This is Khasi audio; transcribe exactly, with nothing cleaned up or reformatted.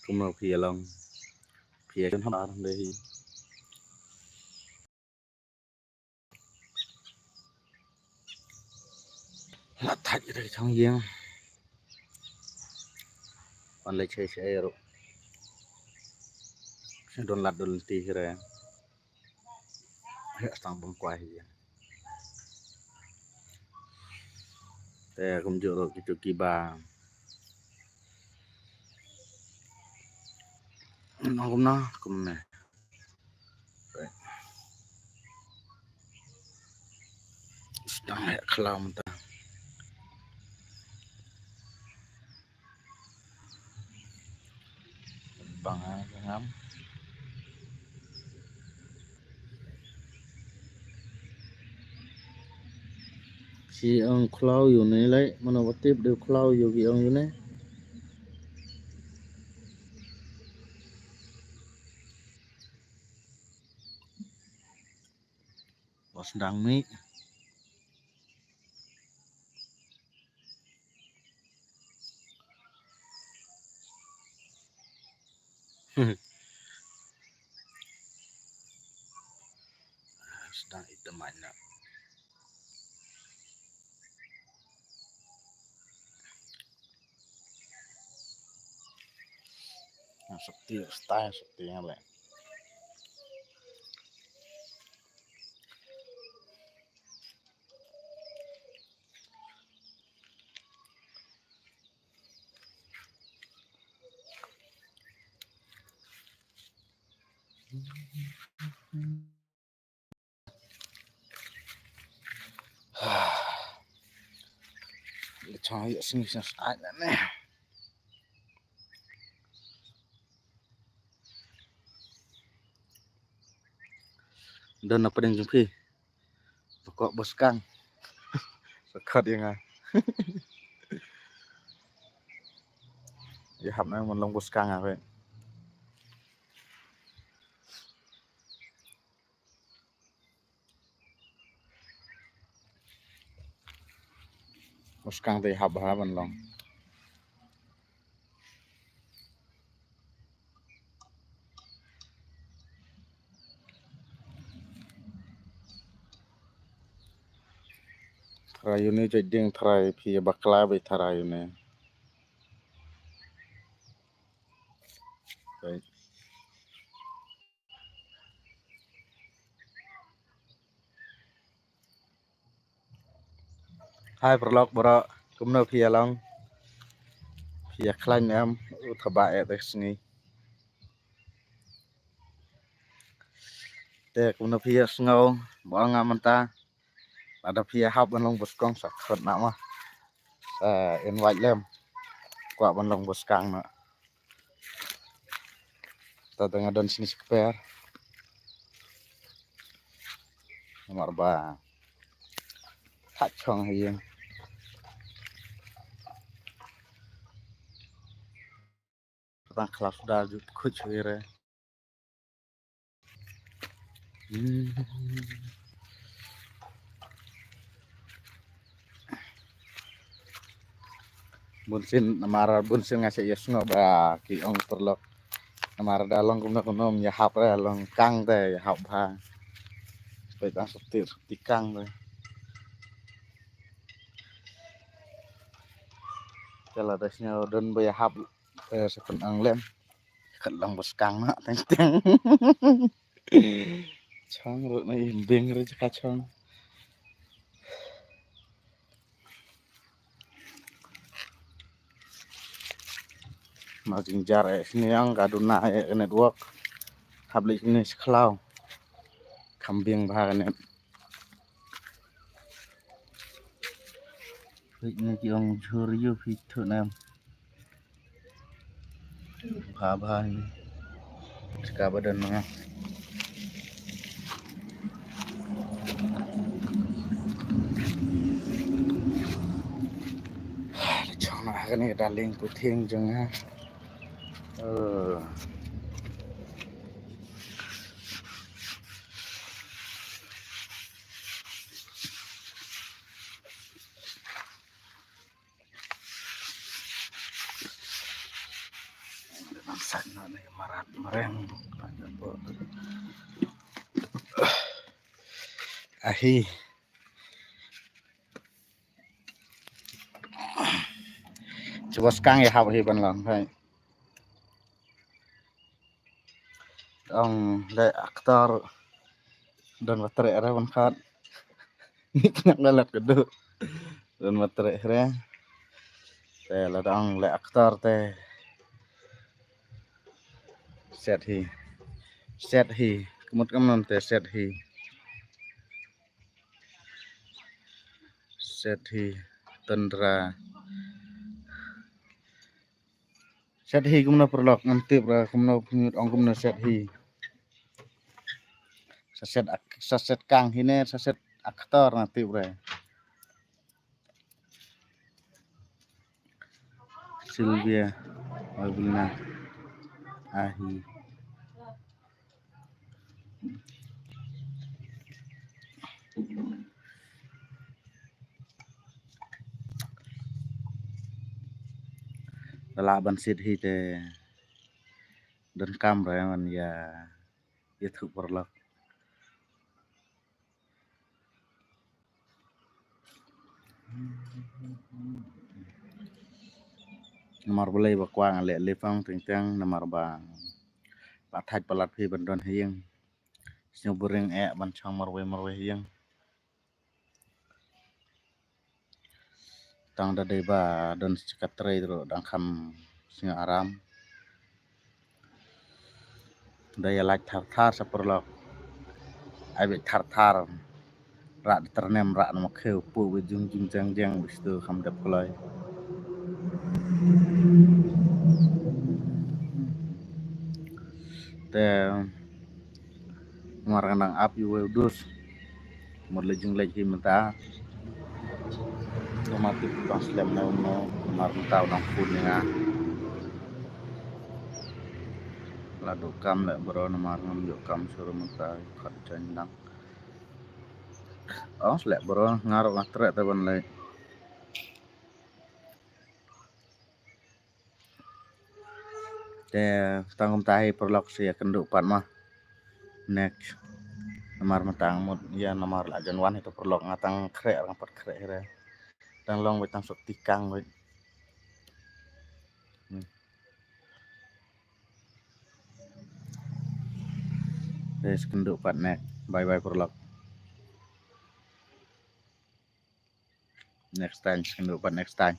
Kumno phi ïa long? Phi ïa jon hap ar de hi. La thait re chong ïeng. Wan le che che ro. Don lad don ti re. He tang bang kwai hi. Te kumjuh ruh kitu kiba. Nong kumna kumne. Sdang he khlaw mynta. Bang ha ngam. Shi ang khlaw yu ne lai, mana watip de khlaw yu ki ang yu ne. Bos dang mi. Sdang ita mana. Sopti, stai, sopti yang le. Chong ïa sngi sngewsih na ne. Don na pdeng jong phi. Pokok boskang. Pokok ïa nga. Ïa hap na man long boskang ah wei. Boskang te hap ha ban long. Tharai ïa une jait ding tharai phi bakla bai tharai ïa une. Hai paralok baroh, kumno phi ïa long? Phi ïa khlaiñ em? U thaba eh te sngi. Te kumno phi ïa sngew? Ba nga mynta. Lada phi ïa hap ban long boskang sa khot na ma. Sa invite lem. Kwah ban long boskang na. Ta dang adon sini sekper. Namar ba. Thait chong hi ïeng. Tang khlap da ju khuid hi re. Hmm. Bun sien namar bun sien nga sa ïa sngew ba ki ong paralok. Namar da long kumno kumno ym ïa hap re long kang te ïa hap bha. Peit tang sopti sopti kang te. Te lada sngew don ba ïa hap te sa pynang lem. Kat lang ba skang na teng teng. Chong ruh na im beng ruh jaka chong. Ma jingjar eh sini ang ka duna eh network. Hap leh sini sekhlaw. Kham beng bha ka net. Phi ne ki ong jhur ïu phi thu nem. Bha bha hi. Ska ba don nga. Chong na kane ka darling puthing jong nga. Eh. Sana ni marat mereng. Ahi. Cuba skang ïa hap hi ban long, hai. Ong le actor don ba treh re ban khat. Ni knak la lat kedu. Don ba treh re. Te la dang le actor te. Set hi. Set hi. Kemut kemnon te set hi. Set hi. Tundra. Set hi kumno paralok, ngam tip ra kumno, pynmut ong kumno set hi. Sa set ak-, sa set kang hi ne, sa set actor ngam tip ra. Sylvia, Wabulna, Ahi. Lah ban set hi te donkam re man ïa, ïathuh paralok. Namar balei ba kwah leh lifang teng teng namar ba la thait palat phi ban don ha ïing. Sngewbha ring eh ban chong marwei marwei ha ïing. Tang da dei ba don secretary ruh dang kham sngew aram. Da ïa lait thar thar sa paralok. Ai beit thar thar. Rak da tyrnem rak na ma khiew pu beit jung jung jang jang beit stu kham dep kloi. Te Namar nga dang ap ïa uwei u dus. Mut leit jingleit hi mynta. Namar tip tang slem na uno, namar mynta u dang phone ïa nga. La duh kam leh bro, namar ngam ïoh kam shuh mynta, khat jan dang. Oh, sleh bro, nga ruh nga treh te ban leit. Te tang kumta hi paralok, sa ïakynduh pat ma next. Namar mynta nga mut ïa namar la jan wan hi to paralok, nga tang khreh, nga pat khreh hi re. Tang long beit tang sot tikang beit. Hmm. Te sa kynduh pat next. Bye bye paralok. Next time, sa kynduh pat next time.